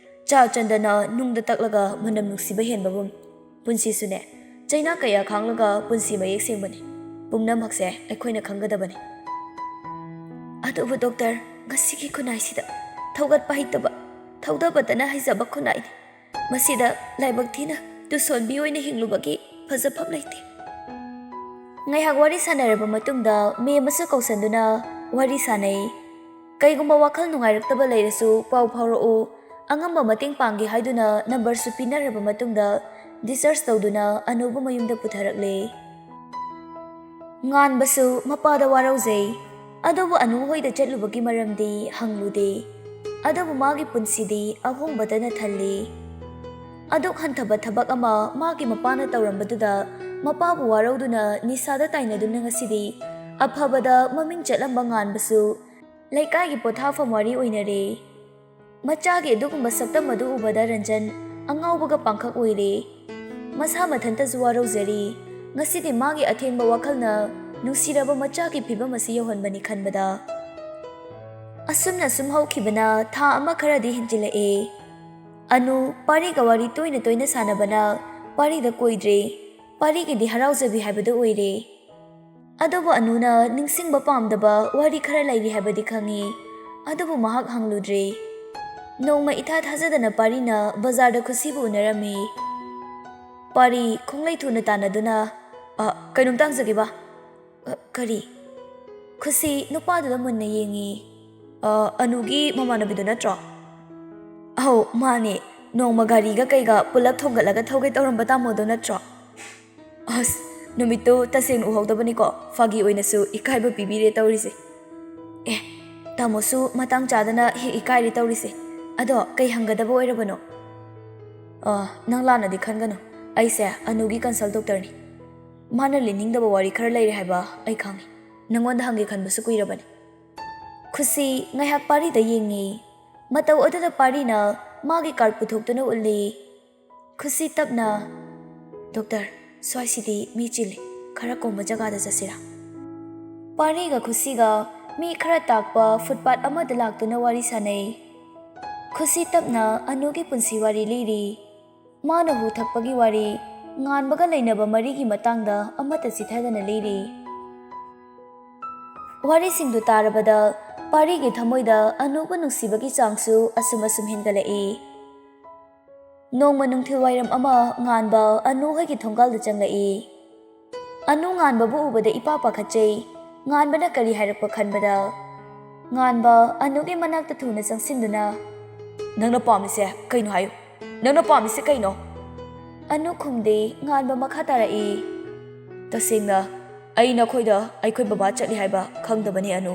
ꯆꯥ ꯆꯟꯗꯅ ꯅꯨꯡꯗ ꯇꯛꯂꯒ ꯃꯅꯝ ꯅꯨꯡꯁꯤꯕ ꯍꯦꯟꯕꯒꯨꯝ, ꯄꯨꯟꯁꯤꯁꯨꯅꯦ, ꯆꯩꯅꯥ ꯀꯌꯥ ꯈꯥꯡꯂꯒ ꯄꯨꯟꯁꯤ ꯃꯌꯦꯛ ꯁꯦꯡꯕꯅꯤ꯫ ꯄꯨꯝꯅꯃꯛꯁꯦ ꯑꯩꯈꯣꯏꯅ ꯈꯪꯒꯗꯕꯅꯤ꯫" "ꯑꯗꯨꯕꯨ ꯗꯣꯛꯇꯔ, ꯉꯁꯤꯒꯤ ꯈꯨꯟꯅꯥꯏꯁꯤꯗ ꯊꯧꯒꯠꯄ ꯍꯩꯇꯕ, ꯊꯧꯗꯕꯇꯅ ꯍꯩꯖꯕ ꯈꯨꯟꯅꯥꯏꯅꯤ꯫ ꯃꯁꯤꯗ ꯂꯥꯏꯕꯛ ꯊꯤꯅ ꯇꯨꯁꯣꯟꯕꯤ ꯑꯣꯏꯅ ꯍꯤꯡꯂꯨꯕꯒꯤ ꯐꯖꯐꯝ ꯂꯩꯇꯦ꯫" ꯉꯥꯏꯍꯥꯛ ꯋꯥꯔꯤ ꯁꯥꯟꯅꯔꯕ ꯃꯇꯨꯡꯗ ꯃꯦꯝ ꯑꯃꯁꯨ ꯀꯧꯁꯟꯗꯨꯅ ꯋꯥꯔꯤ ꯁꯥꯟꯅꯩ꯫ "ꯀꯩꯒꯨꯝꯕ ꯋꯥꯈꯜ ꯅꯨꯡꯉꯥꯏꯔꯛꯇꯕ ꯂꯩꯔꯁꯨ ꯄꯥꯎ ꯐꯥꯎꯔꯛꯎ꯫ ꯑꯉꯝꯕ ꯃꯇꯦꯡ ꯄꯥꯡꯒꯦ" ꯍꯥꯏꯗꯨꯅ ꯅꯝꯕꯔꯁꯨ ꯄꯤꯅꯔꯕ ꯃꯇꯨꯡꯗ discharge ꯇꯧꯗꯨꯅ ꯑꯅꯨꯕꯨ ꯃꯌꯨꯝꯗ ꯄꯨꯊꯔꯛꯂꯦ꯫ ꯉꯥꯟꯕꯁꯨ ꯃꯄꯥꯗ ꯋꯥꯔꯧꯖꯩ꯫ ꯑꯗꯨꯕꯨ ꯑꯅꯨ ꯍꯣꯏꯗ ꯆꯠꯂꯨꯕꯒꯤ ꯃꯔꯝꯗꯤ ꯍꯪꯂꯨꯗꯦ꯫ ꯑꯗꯨꯕꯨ ꯃꯥꯒꯤ ꯄꯨꯟꯁꯤꯗꯤ ꯑꯍꯣꯡꯕꯇꯅ ꯊꯜꯂꯤ꯫ ꯑꯗꯨꯛ ꯍꯟꯊꯕ ꯊꯕꯛ ꯑꯃ ꯃꯥꯒꯤ ꯃꯄꯥꯅ ꯇꯧꯔꯝꯕꯗꯨꯗ ꯃꯄꯥꯕꯨ ꯋꯥꯔꯧꯗꯨꯅ ꯅꯤꯁꯥꯗ ꯇꯥꯏꯅꯗꯨꯅ ꯉꯁꯤꯗꯤ ꯑꯐꯕꯗ ꯃꯃꯤꯡ ꯆꯠꯂꯝꯕ ꯉꯥꯟꯕꯁꯨ ꯂꯩꯀꯥꯏꯒꯤ ꯄꯣꯊꯥꯐꯝ ꯋꯥꯔꯤ ꯑꯣꯏꯅꯔꯦ꯫ ꯃꯆꯥꯒꯤ ꯑꯗꯨꯒꯨꯝꯕ ꯁꯛꯇꯝ ꯑꯗꯨ ꯎꯕꯗ ꯔꯟꯖꯟ ꯑꯉꯥꯎꯕꯒ ꯄꯥꯡꯈꯛ ꯑꯣꯏꯔꯦ꯫ ꯃꯁꯥ ꯃꯊꯟꯇꯁꯨ ꯋꯥꯔꯧꯖꯔꯤ꯫ ꯉꯁꯤꯗꯤ ꯃꯥꯒꯤ ꯑꯊꯦꯡꯕ ꯋꯥꯈꯜꯅ ꯅꯨꯡꯁꯤꯔꯕ ꯃꯆꯥꯒꯤ ꯐꯤꯕꯝ ꯑꯁꯤ ꯌꯧꯍꯟꯕꯅꯤ ꯈꯟꯕꯗ꯫ ꯑꯁꯨꯝꯅ ꯁꯨꯝ ꯍꯧꯈꯤꯕꯅ ꯊꯥ ꯑꯃ ꯈꯔꯗꯤ ꯍꯦꯟꯖꯤꯜꯂꯛꯑꯦ꯫ ꯑꯅꯨ ꯄꯥꯔꯤꯒ ꯋꯥꯔꯤ ꯇꯣꯏꯅ ꯇꯣꯏꯅ ꯁꯥꯟꯅꯕꯅ ꯄꯥꯔꯤꯗ ꯀꯣꯏꯗ꯭ꯔꯦ꯫ ꯄꯥꯔꯤꯒꯤꯗꯤ ꯍꯔꯥꯎꯖꯕꯤ ꯍꯥꯏꯕꯗꯨ ꯑꯣꯏꯔꯦ꯫ ꯑꯗꯨꯕꯨ ꯑꯅꯨꯅ ꯅꯤꯡꯁꯤꯡꯕ ꯄꯥꯝꯗꯕ ꯋꯥꯔꯤ ꯈꯔ ꯂꯩꯔꯤ ꯍꯥꯏꯕꯗꯤ ꯈꯪꯉꯤ꯫ ꯑꯗꯨꯕꯨ ꯃꯍꯥꯛ ꯍꯪꯂꯨꯗ꯭ꯔꯦ꯫ ꯅꯣꯡꯃ ꯏꯊꯥ ꯊꯥꯖꯗꯅ ꯄꯥꯔꯤꯅ ꯕꯖꯥꯔꯗ ꯈꯨꯁꯤꯕꯨ ꯎꯅꯔꯝꯃꯤ꯫ ꯄꯥꯔꯤ ꯈꯣꯡꯂꯩ ꯊꯨꯅ ꯇꯥꯟꯅꯗꯨꯅ, "ꯑ, ꯀꯩꯅꯣꯝꯇ ꯍꯪꯖꯒꯦꯕ?" "ꯑ, ꯀꯔꯤ?" ꯈꯨꯁꯤ ꯅꯨꯄꯥꯗꯨꯗ ꯃꯨꯟꯅ ꯌꯦꯡꯉꯤ꯫ "ꯑ, ꯑꯅꯨꯒꯤ ꯃꯃꯥꯟꯅꯕꯤꯗꯨ ꯅꯠꯇ꯭ꯔꯣ?" "ꯑꯧ, ꯃꯥꯅꯦ꯫ ꯅꯣꯡꯃ ꯒꯥꯔꯤꯒ ꯀꯩꯒ ꯄꯨꯂꯞ ꯊꯣꯡꯒꯠꯂꯒ ꯊꯧꯒꯦ ꯇꯧꯔꯝꯕ ꯇꯥꯃꯣꯗꯣ ꯅꯠꯇ꯭ꯔꯣ?" "ꯑꯁ, ꯅꯨꯃꯤꯠꯇꯨ ꯇꯁꯦꯡꯅ ꯎꯍꯧꯗꯕꯅꯤꯀꯣ, ꯐꯥꯒꯤ ꯑꯣꯏꯅꯁꯨ ꯏꯀꯥꯏꯕ ꯄꯤꯕꯤꯔꯦ ꯇꯧꯔꯤꯁꯦ꯫ ꯑꯦ, ꯇꯥꯃꯣꯁꯨ ꯃꯇꯥꯡ ꯆꯥꯗꯅ ꯍꯦꯛ ꯏꯀꯥꯏꯔꯦ ꯇꯧꯔꯤꯁꯦ꯫ ꯑꯗꯣ ꯀꯩ ꯍꯪꯒꯗꯕ ꯑꯣꯏꯔꯕꯅꯣ?" "ꯑ, ꯅꯪ ꯂꯥꯟꯅꯗꯤ ꯈꯟꯒꯅꯨ꯫ ꯑꯩꯁꯦ ꯑꯅꯨꯒꯤ consult doctor ꯅꯤ꯫ ꯃꯥꯅ ꯂꯤꯅꯤꯡꯗꯕ ꯋꯥꯔꯤ ꯈꯔ ꯂꯩꯔꯦ ꯍꯥꯏꯕ ꯑꯩ ꯈꯪꯉꯤ꯫ ꯅꯪꯉꯣꯟꯗ ꯍꯪꯒꯦ ꯈꯟꯕꯁꯨ ꯀꯨꯏꯔꯕꯅꯤ꯫" ꯈꯨꯁꯤ ꯉꯥꯏꯍꯥꯛ ꯄꯥꯔꯤꯗ ꯌꯦꯡꯉꯤ꯫ ꯃꯇꯧ ꯑꯗꯨꯗ ꯄꯥꯔꯤꯅ ꯃꯥꯒꯤ card ꯄꯨꯊꯣꯛꯇꯨꯅ ꯎꯠꯂꯤ꯫ ꯈꯨꯁꯤ ꯇꯞꯅ, "ꯗꯣꯛꯇꯔ, ꯁ꯭ꯋꯥꯏꯁꯤꯗꯤ ꯃꯤ ꯆꯤꯜꯂꯤ, ꯈꯔ ꯀꯣꯝꯕ ꯖꯒꯥꯗ ꯆꯠꯁꯤꯔꯥ?" ꯄꯥꯔꯤꯒ ꯈꯨꯁꯤꯒ ꯃꯤ ꯈꯔ ꯇꯥꯛꯄ footpath ꯑꯃꯗ ꯂꯥꯛꯇꯨꯅ ꯋꯥꯔꯤ ꯁꯥꯅꯩ꯫ ꯈꯨꯁꯤ ꯇꯞꯅ ꯑꯅꯨꯒꯤ ꯄꯨꯟꯁꯤ ꯋꯥꯔꯤ ꯂꯤꯔꯤ꯫ ꯃꯥꯅ ꯍꯨ ꯊꯛꯄꯒꯤ ꯋꯥꯔꯤ, ꯉꯥꯟꯕꯒ ꯂꯩꯅꯕ ꯃꯔꯤꯒꯤ ꯃꯇꯥꯡꯗ ꯑꯃꯠꯇ ꯆꯤꯊꯗꯅ ꯂꯤꯔꯤ꯫ ꯋꯥꯔꯤꯁꯤꯡꯗꯨ ꯇꯥꯔꯕꯗ ꯄꯥꯔꯤꯒꯤ ꯊꯃꯣꯏꯗ ꯑꯅꯨꯕꯨ ꯅꯨꯡꯁꯤꯕꯒꯤ ꯆꯥꯡꯁꯨ ꯑꯁꯨꯝ ꯑꯁꯨꯝ ꯍꯦꯟꯒꯠꯂꯛꯏ꯫ ꯅꯣꯡꯃ ꯅꯨꯡꯊꯤꯜ ꯋꯥꯏꯔꯝ ꯑꯃ ꯉꯥꯟꯕ ꯑꯅꯨ ꯍꯣꯏꯒꯤ ꯊꯣꯡꯒꯥꯜꯗ ꯆꯪꯂꯛꯏ꯫ ꯑꯅꯨ ꯉꯥꯟꯕꯕꯨ ꯎꯕꯗ ꯏꯄꯥ ꯄꯥꯈꯠꯆꯩ꯫ ꯉꯥꯟꯕꯅ ꯀꯔꯤ ꯍꯥꯏꯔꯛꯄ ꯈꯟꯕꯗ, ꯉꯥꯟꯕ ꯑꯅꯨꯒꯤ ꯃꯅꯥꯛꯇ ꯊꯨꯅ ꯆꯪꯁꯤꯟꯗꯨꯅ, "ꯅꯪꯅ ꯄꯥꯝꯃꯤꯁꯦ ꯀꯩꯅꯣ ꯍꯥꯏꯌꯨ꯫ ꯅꯪꯅ ꯄꯥꯝꯃꯤꯁꯦ ꯀꯩꯅꯣ?" ꯑꯅꯨ ꯈꯨꯝꯗꯦ꯫ ꯉꯥꯟꯕ ꯃꯈꯥ ꯇꯥꯔꯛꯏ, "ꯇꯁꯦꯡꯅ ꯑꯩ ꯅꯈꯣꯏꯗ ꯑꯩꯈꯣꯏ ꯕꯕꯥ ꯆꯠꯂꯤ ꯍꯥꯏꯕ ꯈꯪꯗꯕꯅꯤ ꯑꯅꯨ꯫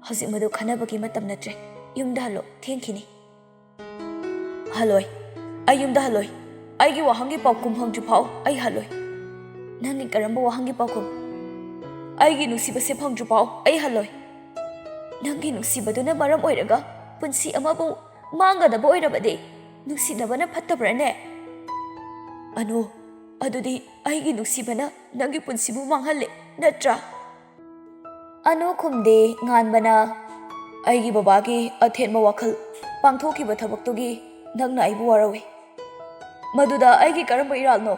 ꯍꯧꯖꯤꯛ ꯃꯗꯨ ꯈꯟꯅꯕꯒꯤ ꯃꯇꯝ ꯅꯠꯇ꯭ꯔꯦ꯫ ꯌꯨꯝꯗ ꯍꯜꯂꯣ, ꯊꯦꯡꯈꯤꯅꯤ꯫" "ꯍꯜꯂꯣꯏ, ꯑꯩ ꯌꯨꯝꯗ ꯍꯜꯂꯣꯏ꯫ ꯑꯩꯒꯤ ꯋꯥꯍꯪꯒꯤ ꯄꯥꯎꯈꯨꯝ ꯐꯪꯗ꯭ꯔꯤꯐꯥꯎ ꯑꯩ ꯍꯜꯂꯣꯏ꯫" "ꯅꯪꯒꯤ ꯀꯔꯝꯕ ꯋꯥꯍꯪꯒꯤ ꯄꯥꯎꯈꯨꯝ?" "ꯑꯩꯒꯤ ꯅꯨꯡꯁꯤꯕꯁꯦ ꯐꯪꯗ꯭ꯔꯤꯐꯥꯎ ꯑꯩ ꯍꯜꯂꯣꯏ꯫" "ꯅꯪꯒꯤ ꯅꯨꯡꯁꯤꯕꯗꯨꯅ ꯃꯔꯝ ꯑꯣꯏꯔꯒ ꯄꯨꯟꯁꯤ ꯑꯃꯕꯨ ꯃꯥꯡꯒꯗꯕ ꯑꯣꯏꯔꯕꯗꯤ ꯅꯨꯡꯁꯤꯅꯕꯅ ꯐꯠꯇꯕ꯭ꯔꯥꯅꯦ?" "ꯑꯅꯨ, ꯑꯗꯨꯗꯤ ꯑꯩꯒꯤ ꯅꯨꯡꯁꯤꯕꯅ ꯅꯪꯒꯤ ꯄꯨꯟꯁꯤꯕꯨ ꯃꯥꯡꯍꯜꯂꯦ, ꯅꯠꯇ꯭ꯔꯥ?" ꯑꯅꯨ ꯈꯨꯝꯗꯦ꯫ ꯉꯥꯟꯕꯅ, "ꯑꯩꯒꯤ ꯕꯕꯥꯒꯤ ꯑꯊꯦꯟꯕ ꯋꯥꯈꯜ ꯄꯥꯡꯊꯣꯛꯈꯤꯕ ꯊꯕꯛꯇꯨꯒꯤ ꯅꯪꯅ ꯑꯩꯕꯨ ꯋꯥꯔꯧꯏ꯫ ꯃꯗꯨꯗ ꯑꯩꯒꯤ ꯀꯔꯝꯕ ꯏꯔꯥꯜꯅꯣ?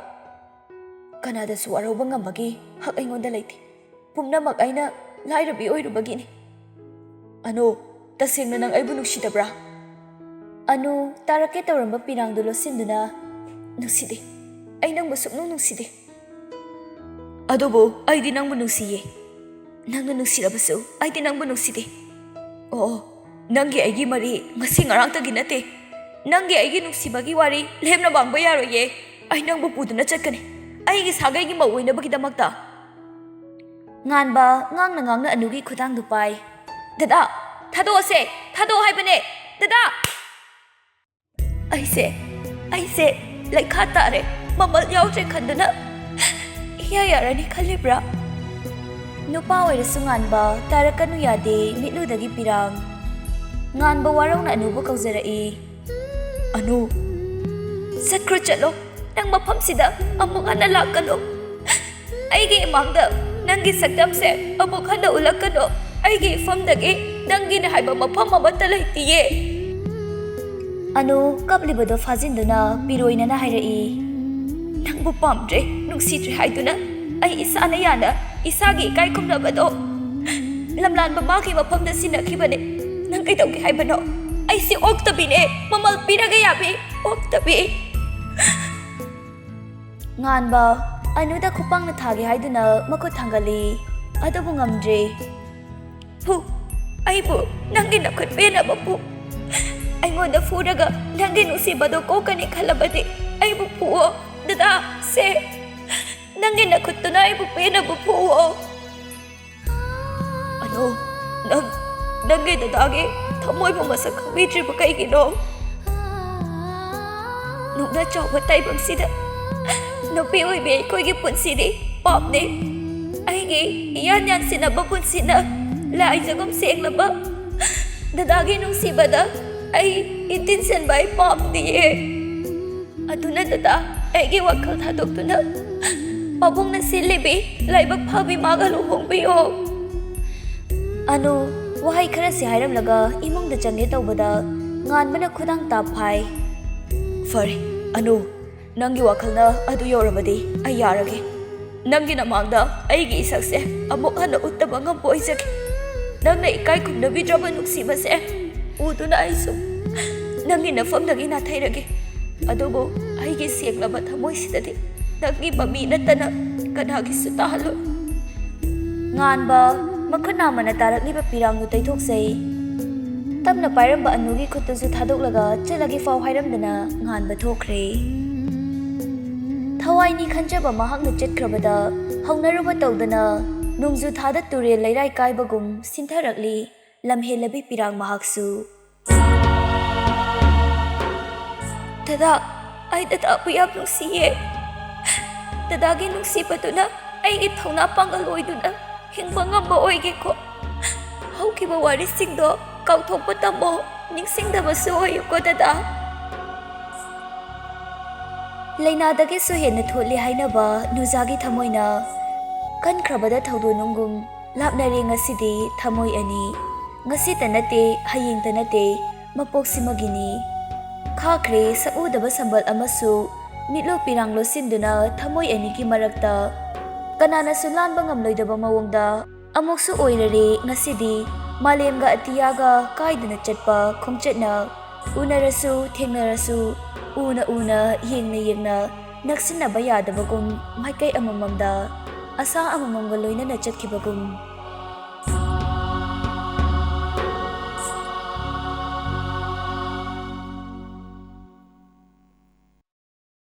ꯀꯅꯥꯗꯁꯨ ꯋꯥꯔꯧꯕ ꯉꯝꯕꯒꯤ ꯍꯛ ꯑꯩꯉꯣꯟꯗ ꯂꯩꯇꯦ꯫ ꯄꯨꯝꯅꯃꯛ ꯑꯩꯅ ꯂꯥꯏꯔꯕꯤ ꯑꯣꯏꯔꯨꯕꯒꯤꯅꯤ꯫" "ꯑꯅꯨ, ꯇꯁꯦꯡꯅ ꯅꯪ ꯑꯩꯕꯨ ꯅꯨꯡꯁꯤꯗꯕ꯭ꯔꯥ?" ꯑꯅꯨ ꯇꯥꯔꯛꯀꯦ ꯇꯧꯔꯝꯕ ꯄꯤꯔꯥꯡꯗꯨ ꯂꯣꯠꯁꯤꯟꯗꯨꯅ, "ꯅꯨꯡꯁꯤꯗꯦ꯫ ꯑꯩ ꯅꯪꯕꯨ ꯁꯨꯛꯅꯨꯡ ꯅꯨꯡꯁꯤꯗꯦ꯫" "ꯑꯗꯨꯕꯨ ꯑꯩꯗꯤ ꯅꯪꯕꯨ ꯅꯨꯡꯁꯤꯌꯦ꯫ ꯅꯪꯅ ꯅꯨꯡꯁꯤꯔꯕꯁꯨ ꯑꯩꯗꯤ ꯅꯪꯕꯨ ꯅꯨꯡꯁꯤꯗꯦ꯫" "ꯑꯣ, ꯅꯪꯒꯤ ꯑꯩꯒꯤ ꯃꯔꯤ ꯉꯁꯤ ꯉꯔꯥꯡꯇꯒꯤ ꯅꯠꯇꯦ꯫ ꯅꯪꯒꯤ ꯑꯩꯒꯤ ꯅꯨꯡꯁꯤꯕꯒꯤ ꯋꯥꯔꯤ ꯂꯦꯝꯅ ꯃꯥꯡꯕ ꯌꯥꯔꯣꯏꯌꯦ꯫ ꯑꯩ ꯅꯪꯕꯨ ꯄꯨꯗꯨꯅ ꯆꯠꯀꯅꯤ, ꯑꯩꯒꯤ ꯁꯥꯒꯩꯒꯤ ꯃꯧ ꯑꯣꯏꯅꯕꯒꯤꯗꯃꯛꯇ꯫" ꯉꯥꯟꯕ ꯉꯥꯡꯅ ꯉꯥꯡꯅ ꯑꯅꯨꯒꯤ ꯈꯨꯗꯥꯡꯗꯨ ꯄꯥꯏ꯫ "ꯗꯗꯥ, ꯊꯥꯗꯣꯛꯑꯁꯦ, ꯊꯥꯗꯣꯛꯑꯣ ꯍꯥꯏꯕꯅꯦ, ꯗꯗꯥ!" "ꯑꯩꯁꯦ, ꯑꯩꯁꯦ ꯂꯩꯈꯥ ꯇꯥꯔꯦ, ꯃꯃꯜ ꯌꯥꯎꯗ꯭ꯔꯦ ꯈꯟꯗꯨꯅ ꯏꯌꯥ ꯌꯥꯔꯅꯤ ꯈꯜꯂꯤꯕ꯭ꯔꯥ?" ꯅꯨꯄꯥ ꯑꯣꯏꯔꯁꯨ ꯉꯥꯟꯕ ꯇꯥꯔꯛꯀꯅꯨ ꯌꯥꯗꯦ ꯃꯤꯠꯂꯨꯗꯒꯤ ꯄꯤꯔꯥꯡ꯫ ꯉꯥꯟꯕ ꯋꯥꯔꯧꯅ ꯑꯅꯨꯕꯨ ꯀꯧꯖꯔꯛꯏ꯫ "ꯑꯅꯨ, ꯆꯠꯈ꯭ꯔꯣ, ꯆꯠꯂꯣ꯫ ꯅꯪ ꯃꯐꯝꯁꯤꯗ ꯑꯃꯨꯛ ꯍꯟꯅ ꯂꯥꯛꯀꯅꯨ꯫ ꯑꯩꯒꯤ ꯏꯃꯥꯡꯗ ꯅꯪꯒꯤ ꯁꯛꯇꯝꯁꯦ ꯑꯃꯨꯛ ꯍꯟꯅ ꯎꯠꯂꯛꯀꯅꯨ꯫ ꯑꯩꯒꯤ ꯏꯐꯝꯗꯒꯤ ꯅꯪꯒꯤꯅꯦ ꯍꯥꯏꯕ ꯃꯐꯝ ꯑꯃꯠꯇ ꯂꯩꯇꯤꯌꯦ꯫" ꯑꯅꯨ ꯀꯞꯂꯤꯕꯗꯣ ꯐꯥꯖꯤꯟꯗꯨꯅ ꯄꯤꯔꯣꯏꯅꯅ ꯍꯥꯏꯔꯛꯏ꯫ "ꯅꯪꯕꯨ ꯄꯥꯝꯗ꯭ꯔꯦ, ꯅꯨꯡꯁꯤꯗ꯭ꯔꯦ ꯍꯥꯏꯗꯨꯅ ꯑꯩ ꯏꯁꯥꯅ ꯌꯥꯅ ꯏꯁꯥꯒꯤ ꯏꯀꯥꯏ ꯈꯨꯝꯅꯕꯗꯣ ꯂꯝꯂꯥꯟꯕ ꯃꯥꯒꯤ ꯃꯐꯝꯗ ꯁꯤꯟꯅꯈꯤꯕꯅꯦ꯫ ꯅꯪ ꯀꯩꯗꯧꯒꯦ ꯍꯥꯏꯕꯅꯣ? ꯑꯩꯁꯤ ꯑꯣꯛꯇꯕꯤꯅꯦ, ꯃꯃꯜ ꯄꯤꯔꯒ ꯌꯥꯕꯤ, ꯑꯣꯛꯇꯕꯤ꯫" ꯉꯥꯟꯕ ꯑꯅꯨꯗ ꯈꯨꯄꯥꯛꯅ ꯊꯥꯒꯦ ꯍꯥꯏꯗꯨꯅ ꯃꯈꯨꯠ ꯊꯥꯡꯒꯠꯂꯤ, ꯑꯗꯨꯕꯨ ꯉꯝꯗ꯭ꯔꯦ꯫ "ꯐꯨ, ꯑꯩꯕꯨ ꯅꯪꯒꯤ ꯅꯈꯨꯠ ꯄꯦꯟꯅꯕ ꯐꯨ꯫ ꯑꯩꯉꯣꯟꯗ ꯐꯨꯔꯒ ꯅꯪꯒꯤ ꯅꯨꯡꯁꯤꯕꯗꯣ ꯀꯣꯛꯀꯅꯤ ꯈꯜꯂꯕꯗꯤ ꯑꯩꯕꯨ ꯐꯨꯑꯣ, ꯗꯗꯥ, ꯁꯦ꯫ ꯅꯪꯒꯤ ꯅꯈꯨꯠꯇꯨꯅ ꯑꯩꯕꯨ ꯄꯦꯟꯅꯕ ꯐꯨꯑꯣ꯫" "ꯑꯅꯨ, ꯅꯪ ꯅꯪꯒꯤ ꯗꯗꯥꯒꯤ ꯊꯃꯣꯏꯕꯨ ꯃꯁꯛ ꯈꯪꯕꯤꯗ꯭ꯔꯤꯕ ꯀꯩꯒꯤꯅꯣ?" ꯅꯨꯡꯅ ꯆꯥꯎꯕ ꯇꯥꯏꯕꯪꯁꯤꯗ ꯅꯨꯄꯤ ꯑꯣꯏꯕꯤ ꯑꯩꯈꯣꯏꯒꯤ ꯄꯨꯟꯁꯤꯗꯤ ꯄꯥꯞꯅꯤ꯫ ꯑꯩꯒꯤ ꯏꯌꯥꯟ ꯌꯥꯟꯁꯤꯟꯅꯕ ꯄꯨꯟꯁꯤꯅ ꯂꯥꯏꯖꯒꯨꯝ ꯁꯦꯡꯂꯕ ꯗꯗꯥꯒꯤ ꯅꯨꯡꯁꯤꯕꯗ ꯑꯩ ꯏꯇꯤꯟ ꯁꯦꯟꯕ ꯑꯩ ꯄꯥꯝꯗꯤꯌꯦ꯫ ꯑꯗꯨꯅ ꯗꯗꯥ, ꯑꯩꯒꯤ ꯋꯥꯈꯜ ꯊꯥꯗꯣꯛꯇꯨꯅ ꯄꯥꯕꯨꯡꯅ ꯁꯤꯜꯂꯤꯕꯤ ꯂꯥꯏꯕꯛ ꯐꯕꯤ ꯃꯥꯒ ꯂꯨꯍꯣꯡꯕꯤꯌꯣ꯫ ꯑꯅꯨ ꯋꯥꯍꯩ ꯈꯔꯁꯤ ꯍꯥꯏꯔꯝꯂꯒ ꯏꯃꯨꯡꯗ ꯆꯪꯒꯦ ꯇꯧꯕꯗ ꯉꯥꯟꯕꯅ ꯈꯨꯗꯥꯡ ꯇꯥꯞ ꯐꯥꯏ꯫ "ꯐꯔꯦ, ꯑꯅꯨ, ꯅꯪꯒꯤ ꯋꯥꯈꯜꯅ ꯑꯗꯨ ꯌꯧꯔꯕꯗꯤ ꯑꯩ ꯌꯥꯔꯒꯦ꯫ ꯅꯪꯒꯤ ꯅꯃꯥꯡꯗ ꯑꯩꯒꯤ ꯏꯁꯛꯁꯦ ꯑꯃꯨꯛ ꯍꯟꯅ ꯎꯠꯇꯕ ꯉꯝꯕ ꯑꯣꯏꯖꯒꯦ꯫ ꯅꯪꯅ ꯏꯀꯥꯏ ꯈꯨꯝꯅꯕꯤꯗ꯭ꯔꯕ ꯅꯨꯡꯁꯤꯕꯁꯦ ꯎꯗꯨꯅ ꯑꯩꯁꯨ ꯅꯪꯒꯤ ꯅꯐꯝꯗꯒꯤ ꯅꯥꯊꯩꯔꯒꯦ꯫ ꯑꯗꯨꯕꯨ ꯑꯩꯒꯤ ꯁꯦꯡꯂꯕ ꯊꯃꯣꯏꯁꯤꯗꯗꯤ ꯅꯪꯒꯤ ꯃꯃꯤ ꯅꯠꯇꯅ ꯀꯅꯥꯒꯤꯁꯨ ꯇꯥꯍꯜꯂꯣꯏ꯫" ꯉꯥꯟꯕ ꯃꯈꯨꯠ ꯅꯥꯝꯃꯅ ꯇꯥꯔꯛꯂꯤꯕ ꯄꯤꯔꯥꯡꯗꯨ ꯇꯩꯊꯣꯛꯆꯩ꯫ ꯇꯞꯅ ꯄꯥꯏꯔꯝꯕ ꯑꯅꯨꯒꯤ ꯈꯨꯠꯇꯨꯁꯨ ꯊꯥꯗꯣꯛꯂꯒ ꯆꯠꯂꯒꯦ ꯐꯥꯎ ꯍꯥꯏꯔꯝꯗꯅ ꯉꯥꯟꯕ ꯊꯣꯛꯈ꯭ꯔꯦ꯫ ꯊꯋꯥꯏꯅꯤ ꯈꯟꯖꯕ ꯃꯍꯥꯛꯅ ꯆꯠꯈ꯭ꯔꯕꯗ ꯍꯧꯅꯔꯨꯕ ꯇꯧꯗꯅ ꯅꯣꯡꯖꯨ ꯊꯥꯗ ꯇꯨꯔꯦꯜ ꯂꯩꯔꯥꯏ ꯀꯥꯏꯕꯒꯨꯝ ꯁꯤꯟꯊꯔꯛꯂꯤ ꯂꯝꯍꯦꯜꯂꯕꯤ ꯄꯤꯔꯥꯡ ꯃꯍꯥꯛꯁꯨ꯫ "ꯗꯗꯥ, ꯑꯩ ꯗꯗꯥꯕꯨ ꯌꯥꯝ ꯅꯨꯡꯁꯤꯌꯦ꯫ ꯗꯗꯥꯒꯤ ꯅꯨꯡꯁꯤꯕꯗꯨꯅ ꯑꯩꯒꯤ ꯊꯧꯅꯥ ꯄꯥꯡꯒꯜ ꯑꯣꯏꯗꯨꯅ ꯍꯤꯡꯕ ꯉꯝꯕ ꯑꯣꯏꯒꯦꯀꯣ꯫ ꯍꯧꯈꯤꯕ ꯋꯥꯔꯤꯁꯤꯡꯗꯣ ꯀꯥꯎꯊꯣꯛꯄ ꯇꯝꯃꯣ, ꯅꯤꯡꯁꯤꯡꯗꯕꯁꯨ ꯑꯣꯏꯌꯨꯀꯣ ꯗꯗꯥ꯫" ꯂꯩꯅꯥꯗꯒꯤꯁꯨ ꯍꯦꯟꯅ ꯊꯣꯠꯂꯤ ꯍꯥꯏꯅꯕ ꯅꯨꯖꯥꯒꯤ ꯊꯃꯣꯏꯅ ꯀꯟꯈ꯭ꯔꯕꯗ ꯊꯧꯗꯣꯛꯅꯨꯡꯒꯨꯝ ꯂꯥꯞꯅꯔꯦ ꯉꯁꯤꯗꯤ ꯊꯃꯣꯏ ꯑꯅꯤ꯫ ꯉꯁꯤꯇ ꯅꯠꯇꯦ, ꯍꯌꯦꯡꯇ ꯅꯠꯇꯦ, ꯃꯄꯣꯛꯁꯤꯃꯒꯤꯅꯤ꯫ ꯈꯥꯈ꯭ꯔꯦ ꯁꯛꯎꯗꯕ ꯁꯝꯕꯜ ꯑꯃꯁꯨ ꯃꯤꯠꯂꯨ ꯄꯤꯔꯥꯡ ꯂꯣꯠꯁꯤꯟꯗꯨꯅ ꯊꯃꯣꯏ ꯑꯅꯤꯒꯤ ꯃꯔꯛꯇ ꯀꯅꯥꯅꯁꯨ ꯂꯥꯟꯕ ꯉꯝꯂꯣꯏꯗꯕ ꯃꯑꯣꯡꯗ ꯑꯃꯨꯛꯁꯨ ꯑꯣꯏꯔꯔꯦ ꯉꯁꯤꯗꯤ ꯃꯥꯂꯦꯝꯒ ꯑꯇꯤꯌꯥꯒ ꯀꯥꯏꯗꯅ ꯆꯠꯄ ꯈꯣꯡꯆꯠꯅ꯫ ꯎꯅꯔꯁꯨ ꯊꯦꯡꯅꯔꯁꯨ ꯎꯅ ꯎꯅ ꯌꯦꯡꯅ ꯌꯦꯡꯅ ꯅꯛꯁꯤꯟꯅꯕ ꯌꯥꯗꯕꯒꯨꯝ ꯃꯥꯏꯀꯩ ꯑꯃꯃꯝꯗ ꯑꯁꯥ ꯑꯃꯃꯝꯒ ꯂꯣꯏꯅꯅ ꯆꯠꯈꯤꯕꯒꯨꯝ꯫